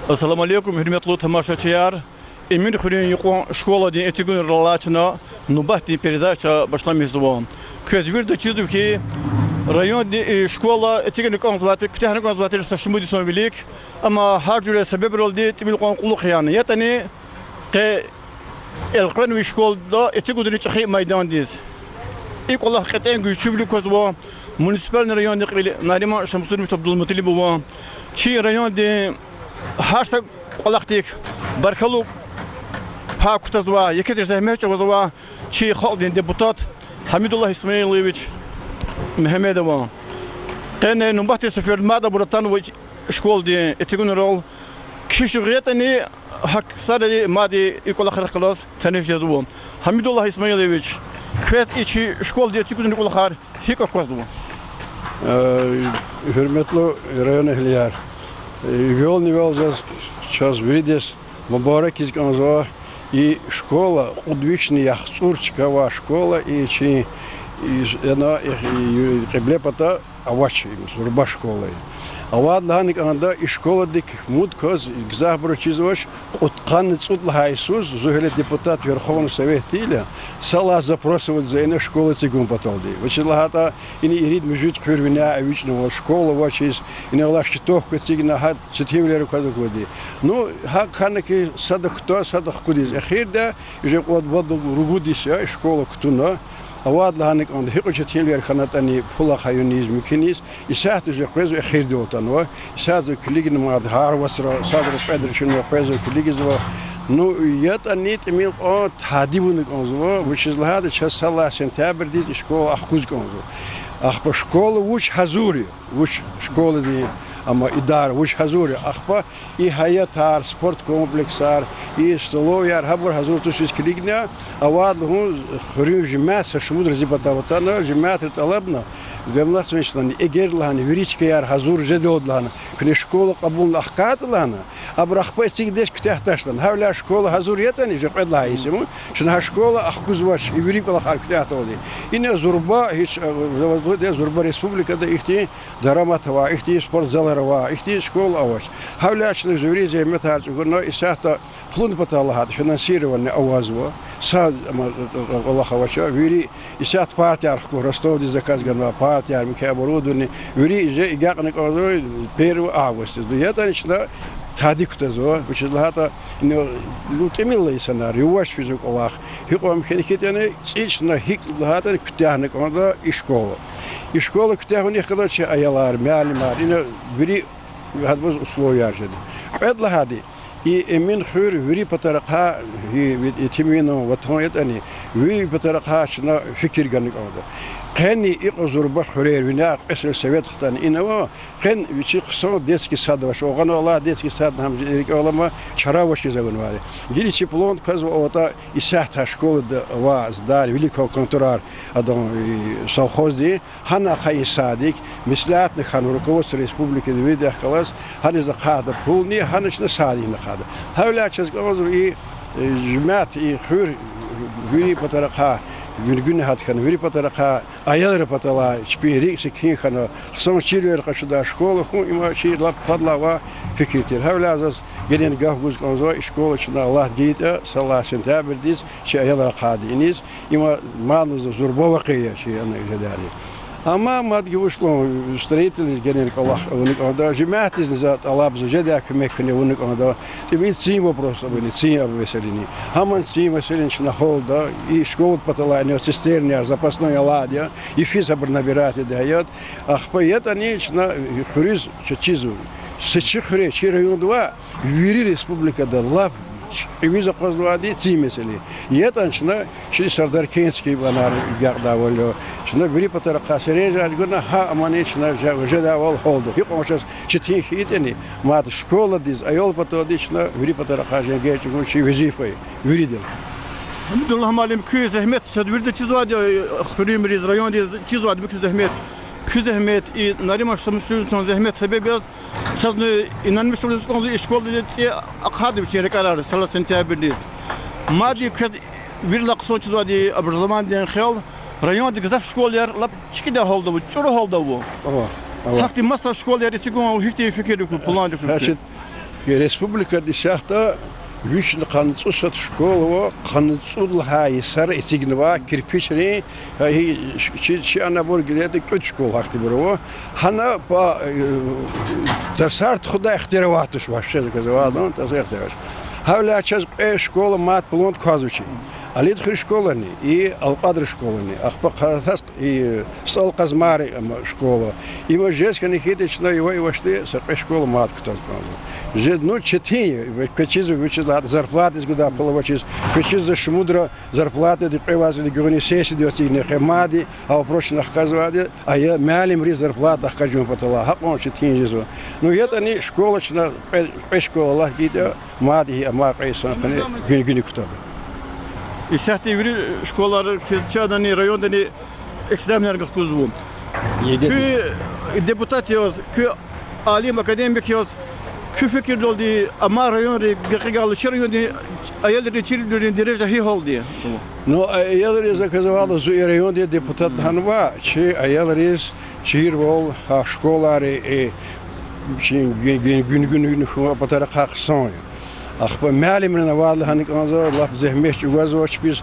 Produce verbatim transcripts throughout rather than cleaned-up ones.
Ассаламу алейкум, гьуьрметлу тамашачияр! Эминхуьруьн юкьван школадин эцигунрал алай чна нубатдин передача башламишзава. Квез вирида чизва хьи, райондин и школа эцигна кӀанзавай тир, куьтягьна кӀанзавай тир са шумуд йисан вилик, амма гьар жуьре себебралди тӀимил кьван кьулухъ яна. ЯтӀани къе элкъвенвай школада эцигунрин чӀехи майдандиз. И кӀвалах кьетӀен гуьзчивилик квазва муниципальный райондин кьил Нариман Шамсудинович Абдулмуталибован. Чи райондин гьар са кӀвалахдик баркаллу пай кутазвай, еке тир зегьмет чӀугвазвай чи халкьдин депутат Гьамидуллагь Исмаилович Мегьамедован. Къене нубатдин сеферда мад абур атанва школадин эцигунрал. Кхьиз шугъ ятӀани, гьа ксари мад и кӀвалахрихъ галаз таниш жезва. Гьамидуллагь Исмаилович, квез и чи школадин эцигунрин кӀвалахар гьикӀ аквазва? Э, гьуьрметлу районэгьлияр, э, эвелни-эвел заз чаз виридаз мубаракиз кӀанзава. И школа кьуд вишни яхцӀур чка авай школа, и чи, и, ана, и, и, кьибле пата авач, им зурба школа я. Авайд лагьана кӀанда, и школадик муд кваз гзафбуруз чизвач, кьудкъанни цӀуд лагьай йисуз, зун гьеле депутат Верховного Совета я, са лагьай запрос авудзава ина школа эцигун паталди. Вучиз лагьайтӀа ина ирид-муьжуьд хуьр вине эвичӀнава, школа авачиз, ина алай щитовка эцигна, гьа четинвилер кваз аквади. Ну, гьакӀ хьана хьи, сада кутун, сада хкудиз. Эхирда уже кьвад-вад-ругуд йис я и школа кутуна. Авайд лагьана кӀанда, гьикьван четинвилер хьанатӀани, пул ахъаюниз, муькуьниз, исятда уже къвезва, эхирдал атанва. Исятда килигна мад, гьар вацра садра-кьведра чна къвезва, килигзава. Ну, ятӀани тӀимил кьван тади авуна кӀанзава, вучиз лагьайтӀа чаз са лагьай сентябрдиз и школа ахкуз кӀанзава. Ахпа школа вуч гьазур я, вуч школадин, амма идара вуч гьазур я, ахпа и гьаятар, спорт комплексар, и столоваяяр, гьабур гьазур тушиз килигна, авайд лугьун хуьруьн жемят са шумуд рузи патав атана, жемятри тӀалабна, гамлахзавай чнани, эгер лагьана, вири чкаяр гьазур жедалди лагьана, куьне школа кьабулна ахкайтӀа лагьана, абур ахпа эцигиз куьтягь туш лагьана. Гьавиляй школа гьазур ятӀани, уже кьвед лагьай йис я ман, чна гьа школа ахкузвач, и вири кӀвалахар куьтягьдалди. Ина зурба, гьич, э, зурба республикада ихьтин дарамат авай, ихьтин спортзалар авай, ихьтин школа авач. Гьавиляй чна вири зегьметар чӀугуна, исятда пулунин патал лагьайтӀа финансирование авазва, са, ма, кӀвалах авач, вири исятда партияр хкун, Ростовдиз заказ ганвай партияр, муькуь оборудование, вири уже агакьна кӀанзава первого августдиз. ЯтӀани чна тади кутазва, вучиз лагьайтӀа, ну, ну, тӀимил инсанар, юваш физвай кӀвалах. Гьикьван хьайитӀани, цӀи чна гьикӀ лагьайтӀани куьтягьна кӀанда и школа. И школа куьтягьунихъ галаз чи аялар, муаллимар, ина вири гьадаз условияр жеда. Кьвед лагьайди, и Эминхуьр вири патарихъай, и, и Етимвинан ватан ятӀани, вири патарихъай чна фикир гана кӀанда. Къени икьван зурба хуьрер, вине кьве сельсовет хтана ина ава, къени вичи хъсан детский сад авач. Агъана алай детский садни гьам рикӀел алама, чара авачиз авунвайди. Гила чи план квазва аватӀа, исятда школада авай здание, виликан конторар, адан, и, совхоздин, гьана ахъайин садик, меслятна хьана руководство республики виридахъ галаз, гьаниз ахъайда пулни, гьана чна садикни ахъайда. Гьавиляй чаз кӀанзава и, э, жемят, и хуьр вири патарихъай, вири гуьнегьар хьана, вири патарихъай, аялрин паталай чпин рикӀ секин хьана, хъсан чирвилер къачудай школа хьун, им чи лап фадлай авай фикир тир. Гьавиляй заз генани гаф гуз кӀанзава, и школа чна Аллагьди гайитӀа, са лагьай сентябрдиз чи аялар ахъайда иниз, им мадни зурба вакъиа я чи ана жедайди. Амма мад гуьгъуьнлу строительниз генани кӀвалах авуна кӀанда, жемятдизни за тӀалабзава, жедай куьмек куьне авуна кӀанда, тӀимил цин вопрос ава ина, цин ава месэлани. Гьамни цин месэлани чна гьалда, и школадин паталайни цистернаяр запасной алайди я, йифиз гьабур набирать ийидай ятӀа. Ахпа ятӀани чна хуьруьз чаз чизва, са чи хуьре, чи районда ваъ, вири республикада лап кӀевиз акъвазнавайди цин месэла я. ЯтӀани чна, чна Сардаркентский банар агакьдайвал я, чна вири патарихъай срезать гана, гьа амани чна жа-, жедайвал гьалда. Гьикьван чаз четин хьайитӀани, мад школадиз, аялрин паталди чна вири патарихъай женг чӀугун чи везифа я виридал. Гьамидуллагь муаллим, куь зегьмет чаз вирида чизвайди, хуьруьнбуруз, райондиз чизвайди куь зегьмет. Куь зегьмет, и Нариман Шамсудиновичан зегьмет себеб яз, чазни инанмишвилиз кӀанзава и школадиз цӀи ахъайда вичин ракӀарар са лагьай сентябрдиз. Мад квез виридалай хъсан чизвайди образованидин хел, районда гзаф школаяр лап чкӀидай гьалда ава, чӀуру гьалда ава. Ава, ава. Гьахьтин маса школаяр эцигун гьихьтин фикирда ква, планда ква? Значит, Республикада исятда вишни къанни цӀусад школа ава, къанни цӀуд лагьай йисара эцигнава кирпичрин, а, и, чи, чи анабур гиледа кӀуьд школа гьахьтинбур ава. Гьана па, э, тарсар тухудай ихтияр авайд туш, вообще за квез авайдан тарсар ихтияр авач. Гьавиляй чаз кьве школа мад план кваз вичи. Алидхуьр школани и Алкьвадар школани, ахпа Къазахстан и СтӀал Къазмайрин, ам, школа. Има жез хьана хьайитӀа чна ивай-ивайди са кьве школа мад кутаз кӀанзава. Жез, ну, четин я, квез чизва, вучиз лагьайтӀа зарплатадиз гудай пул авачиз, квез чизва шумудра зарплатади кьве вацӀида гуьгъуьниз сессияда эцигна хьи мадни, а вопрос чна хкажзавайди, а я муаллимрин зарплата хкажун патал, гьакьван четин жезва. Ну, ятӀани школа чна кьве, кьве школа лагь хьайитӀа, мад и амай кьве йисан къене гуьн-, гуьна кутада. Исятда вири школайра чи-, чандани райондани экзаменар гахкузва. ЕГЭ. Куь депутат яз, куь алим, академик яз, куь фикирдалди, амай районри гекъигайла чи райондин аялрин, чирвилерин дережа гьи гьалда я? Ну, аялриз за квез авайвал, зун и райондин депутат хьанва, чи аялриз чирвал, а, школайри, э, чи гуьн-, гуьн-, гуьн-, гуьнгуьна хьун патарихъай хъсан я. Ахпа муаллимрин авайвал гьана кӀанзава, лап зегьмет чӀугвазвач, чпиз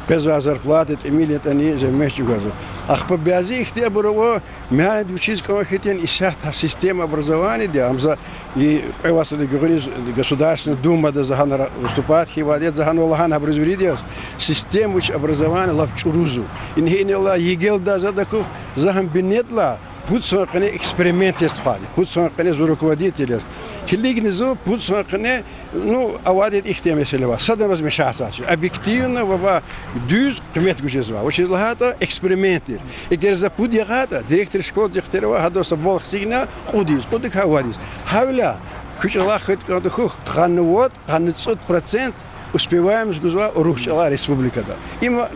къвезвай зарплата тӀимил ятӀани зегьмет чӀугвазва. Ахпа бязи ихьтинбур ава, муаллимди вичиз кӀан хьайитӀани исятда система образованиеди, ам за и кьве вацӀида гуьгъуьниз Государственный Думада за гьана выступать хьайивайди я, за гьана лагьана гьабуруз виридаз, система вич образования лап чӀурузва. Ингье инал ЕГЭ-лди за дакух, за гьам бинедалай пуд йисан къене эксперимент яз тухвайди, пуд йисан къене зун руководитель яз. Килигна зун пуд йисан къене, ну, авайди ихьтин месэла ава, садамаз мешаться, объективно ва, ва дуьз къимет гуз жезвай. Вучиз лагьайтӀа эксперимент тир. Эгер за пуд ягъайтӀа, директор школдин ихтияр ава гьадан са балл эцигна кьудиз, кьудикай вад ийиз. Гьавиляй куь чӀалахъ хьайитӀа кӀанда хьухь, къанни вад, къанни цӀуд процент успеваемость гузвай урус чӀалай республикада. Има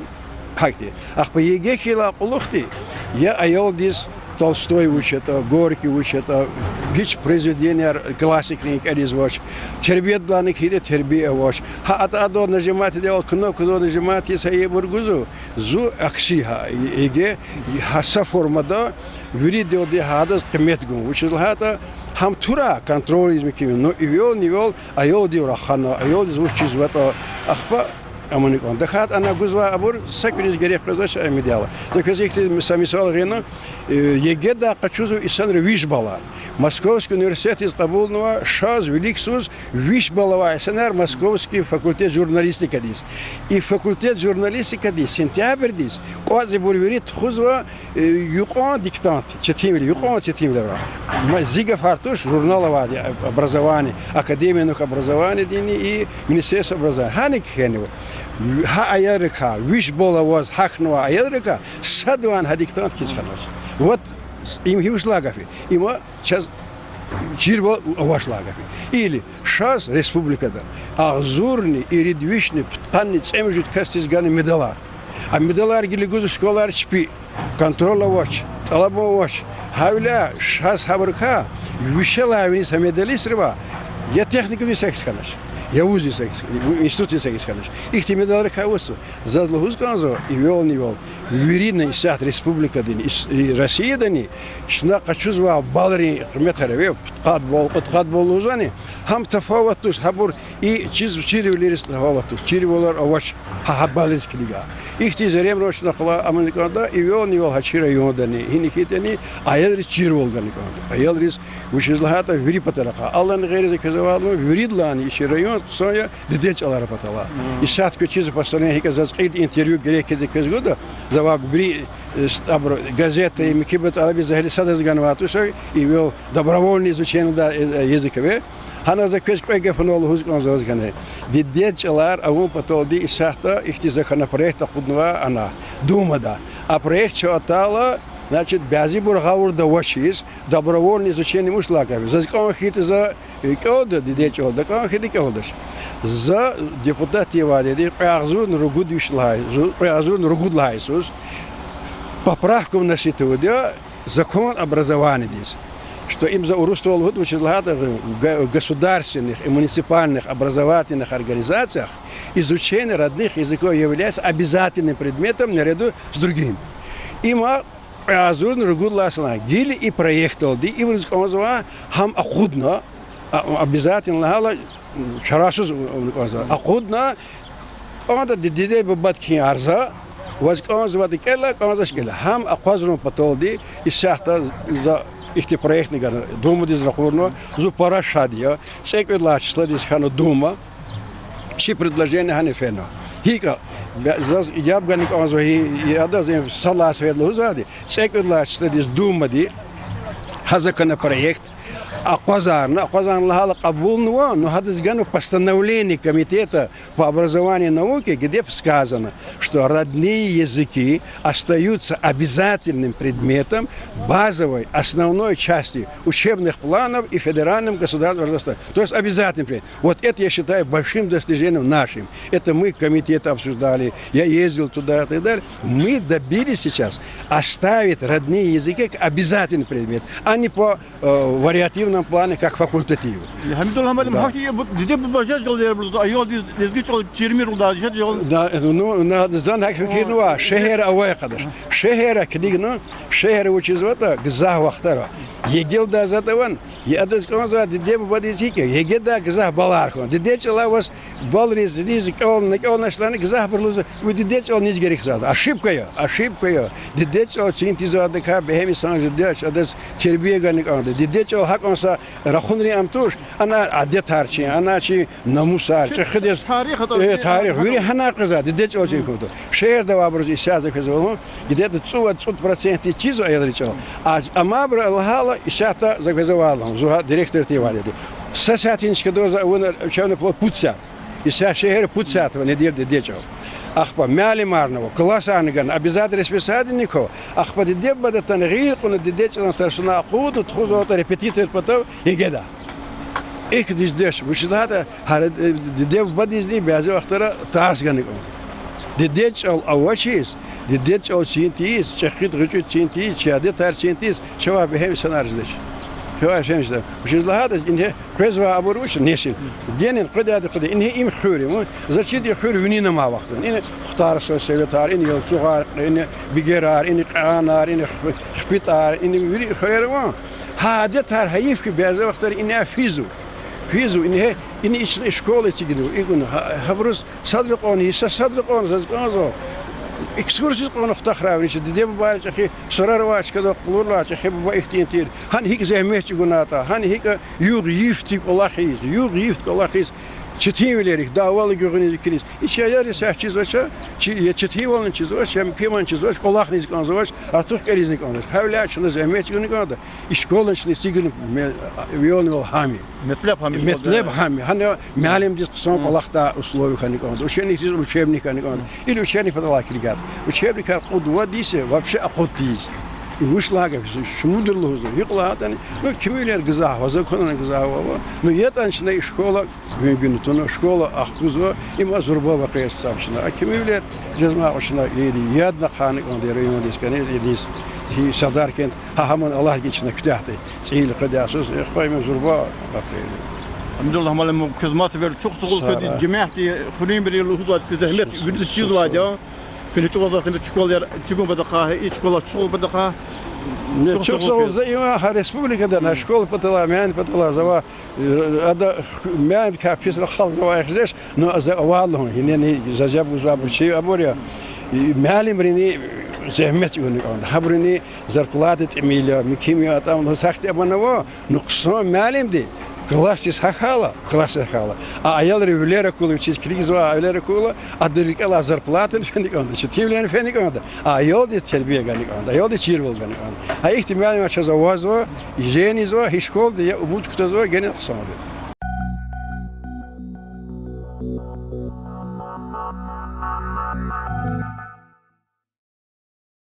гьахьтин. Ахпа ЕГЭ хьайила кьулухъди, я аялдиз Толстой вуч ятӀа, Горький вуч ятӀа, гьич произведенияр классикрин кӀелизвач, тербиядилайни хьайитӀа тербия авач. Гьа атӀа-атӀа нажимать ийидайвал, кнопкадал нажимать ийиз гьа ибур гузва, зун акси гьа, ЕГЭ, гьа са формада виридалди гьадаз къимет гун. Вучиз лагьайтӀа гьам тура контроль ийиз мумкин я, ну, ивел-нивел аялдив рахана, аялдиз вуч чизватӀа, ахпа амани кӀан. ТахьайтӀа ана гузвай абур са куьниз герек къвезвач, амидайла. За квез ихьтин са мисал гъина, э, ЕГЭ-дай къачузва инсанри виш баллар. Московский университетдиз кьабулнава шаз виликсуз виш балл авай инсанар Московский факультет журналистикадиз. И факультет журналистикадиз сентябрдиз кӀватӀзавайбур вири тухузва, э, юкьван диктант, четинвилер, юкьван четинвилер. Ма зи гафар туш, журнал авайди, Образование, Академия наук и образованиядини и Министерство образования. Гьаник кхьенва. Гьа аялрикай, виш балл аваз гьахьнавай аялрикай садавайни гьа диктант кхьиз хьанач. Вот, им гьи вуч лагьай гаф я? Има чаз чирвал авач лагьай гаф я. Или шаз республикада агъзурни ирид вишни пудкъанни цӀемуьжуьд касдиз гана медалар. А медалар гила гузва школайра чпи, контроль авач, тӀалабун авач. Гьавиляй шаз гьабурукай вишелай виниз гьа медалистривай я техникумдиз сакиз хьанач, я вуздиз сакиз, институтдиз сакиз хьанач. Ихьтин медалрикай вуч я? Заз лугьуз кӀанзава, ивел-нивел вири исятда республикадани, ис-, и Россиядани чна къачузвай баллрин къиметар эвел, пудкъад балл, кьудкъад балл лугьузвани, гьам тафават туш, гьабур и чиз, чирвилериз тафават туш, чирвилер авач гьа, гьа баллриз килигай. Ихьтин зерремра чна хъла амани кӀанда, ивел-нивел гьа чи райондани, гьина хьайитӀани, аялриз чирвал гана кӀанда. Аялриз, вучиз лагьайтӀа вири патарихъай, Аллагьни гъейри, за квез авайвал, виридалайни и чи район хъсан я дидед чӀаларин патал. Исятда квез чизва постоянно, гьикӀ заз кьилди интервью герек хьайитӀа квез гуда, завай вири, э, с-, абуру газетда, мекиба тӀалабиз за гьеле садаз ганвай туш, ивел добровольное изучение языка. Гьана за квез кьве гафунал лугьуз кӀанзава заз гьана. Дидед чӀалар авун паталди исятда ихьтин законопроект акъуднава ана, Думада. А проект чун атайла, значит, бязибур гъавурда авачиз, добровольное изучение мус лагьай гаф я. Заз кӀан хьайитӀа за, э, кӀелда, дидед чӀалда, кӀан хьайитӀа кӀелдач. За депутат авайди кьве агъзурни ругуд виш лагьай, зу-, кьве агъзурни ругуд лагьай йисуз поправка вносить авурди я закон образованиедиз. Что им за урусдал лугьуда, вучиз лагьайтӀа в г-, государственных и муниципальных образовательных организациях изучение родных языков является обязательным предметом наряду с другими. Има кьве агъзурни ругуд лагьай йисалай гила и проектдалди, ибуруз кӀанзава гьам акъудна, А, обязательно лагьайла, чарасуз авуна кӀанзава. Акъудна, кӀанда ди-, диде-бубадин арза, ваз кӀанзаватӀа кӀела, кӀанзавач кӀела. Гьам акъвазарун паталди исятда за ихьтин проектни гана, Думадиз ракъурна, зун пара шад я. ЦӀекӀуьд лагьай числадиз хьана Дума, чи предложение гьана фена. ГьикӀ, заз яб гана кӀанзава, гьи, гьи, адаз ин са лагьай сеферда лугьузвайди, цӀекӀуьд лагьай числадиз Думади гьа законопроект акъвазарна, акъвазарна лагьайла кьабулнава, ну гьадаз гана постановление Комитета по образованию и науке, где б сказано, что родные языки остаются обязательным предметом базовой, основной части учебных планов и федеральным государственным образовательным. То есть обязательный предмет. Вот это я считаю большим достижением нашим. Это мы, комитет, обсуждали, я ездил туда и так далее. Мы добились сейчас оставить родные языки как обязательный предмет, а не по, э, вариативном плане, как факультатив. Гьамидуллагь муаллим, Да. гьахьтин я бу диде-буба жезвайди я, бу аялдиз лезги чӀал чирмир лугьудай жезвайди я. Да, ну, на, зани гьакӀ фикирнава, шегьерра авай кьадар. Шегьерра килигна, шегьерра вучизватӀа гзаф вахтара ЕГЭ-лдайзаватӀа ван, я адаз кӀанзава диде-бубадиз гьикӀ я, ЕГЭ-дай гзаф баллар хьун. Диде чӀалай ваз баллриз, риз, кӀелна, кӀелна шлани гзафбуру лугьузва, ви диде чӀал низ герек хьанва. Ошибка я, ошибка я. Диде чӀал чин тийизвайдакай бегьем инсан жедач, адаз тербия гана кӀанда. Диде чӀал гьакӀан са рахунрин ам туш, ана адетар чин, ана чи намусар, чӀехидиз, тарих, э, тарих, вири гьана къвезва, диде чӀал чин хьун туш. Шегьерда авайбуруз исятда за квез лугьун, где-то цӀувад-цӀуд процентдиз чизва аялрин чӀал. А, амайбуру лагьайла, исятда за квез авайла лугьун, зун гьа директор тир валиди. Са сятин чкадал за авуна учебный план пуд сят. Исятда шегьерра пуд сят ава недиде, диде чӀал. Ахпа муаллимарни ава, классарни гана, обязательно расписаниедикай. Ахпа диде-бубади атана гъил кьуна диде чӀалан тарсуна акъудна тухузватӀа репетитор патал ЕГЭ-да. ИкӀ диздеш, вучиз лагьайтӀа гьар, э, диде-бубадизни бязи вахтара тарс гана кӀанда. Диде чӀал авачиз, диде чӀал чин тийиз, чӀехид-гъвечӀид чин тийиз, чи адетар чин тийиз, чавай бегьем инсанар жедач. Чавай бегьем жедач. Вучиз лагьайтӀа ингье къвезвай абур вуч несил. Генани къведайди къведа, ингье им хуьр я, ма. За чида и хуьр винин амай вахтунда. Ина Хтарсан советар, ина Ялцугъар, ина Бигерар, ина Кьанар, ина Хп-, ХпитӀар, ина вири хуьрер ава. Гьа адетар, гьайиф хьи, бязи вахтара ина физва. Физва, ингье, ина ична школа эцигнава, икӀ вуна, гьа-, гьабуруз садра кьван, йиса садра кьван, заз кӀанзава. Экскурсияз кьван хутахрай виниз, диде-бубайрин чӀехи сурар авай чкадал къалурла, чӀехи буба ихьтин тир. Гьана гьикӀ зегьмет чӀугунатӀа, гьана гьикӀ югъ-йифди кӀвалахиз, югъ-йифди кӀвалахиз, четинвилер, их давала гуьгъуьниз, килиз. И чи аялриз са чизвач, чи, я четинвални чизвач, я муькуьвални чизвач, кӀвалахиз кӀанзавач, артух кӀелизни кӀанзавач. Гьавиляй чна зегьмет чӀугуна кӀанда. И школани чна эцигна ме-, вилни вал гьам я. Метлеб гьам я школада. Метлеб гьам я. Гьана муаллимдиз хъсан кӀвалахдай условия хьана кӀанда. Ученикдиз учебник хьана кӀанда. Или учебник паталай килигайтӀа. Учебникар кьуд-вад йис я, вообще акъуддайди я. И вуч лагьай гаф я, шумудра лугьузва, гьикӀ лагьайтӀани. Ну, кимивилер гзаф ава, законни гзаф ава. Ну, ятӀани чна и школа гуьнгуьна туна, школа ахкузва, има зурба вакъиа гьисабзава чна. А кимивилер жезмай кьван чна, яд ахъайна кӀанда райондиз, кӀани, ядиз, и Сардаркент, гьа гьаман Аллагьди чна куьтягьди цӀийила къведай йисуз, эхпа има зурба вакъиа. Гьамидуллагь муаллим, квез мад вири чухсагъул, квез жемятди, хуьруьнбур лугьузвайди, куь зегьмет вирида чизвайди я. Куьне чӀугвазвай са мет школаяр эцигун патахъай, и школа чухун патахъай. Чухсагъул, за има гьа республикада на школа паталай, муаллим паталай завай, э, ада муаллимдикай пис рахазавай хьиз жеч, ну, за авайла лугьун, инани за яб гузвайбур чи абур я. И муаллимрини зегьмет чӀугуна кӀанда, гьабурини зарплата тӀимил я, муькуьн я, атӀам лугьуз гьахьтин абур ава, ну, хъсан муаллимди классдиз гьахьайла, классдиз гьахьайла, а аялри вилер акурла, вичиз килигзавай вилер акурла, адан рикӀелай зарплатани фена кӀанда, четинвилерни фена кӀанда, а аялдиз тербия гана кӀанда, аялдиз чирвал гана кӀанда. Гьа ихьтин муаллимар чаз авазва, женизва, гьи школада я, умуд кутазва, генани хъсанди.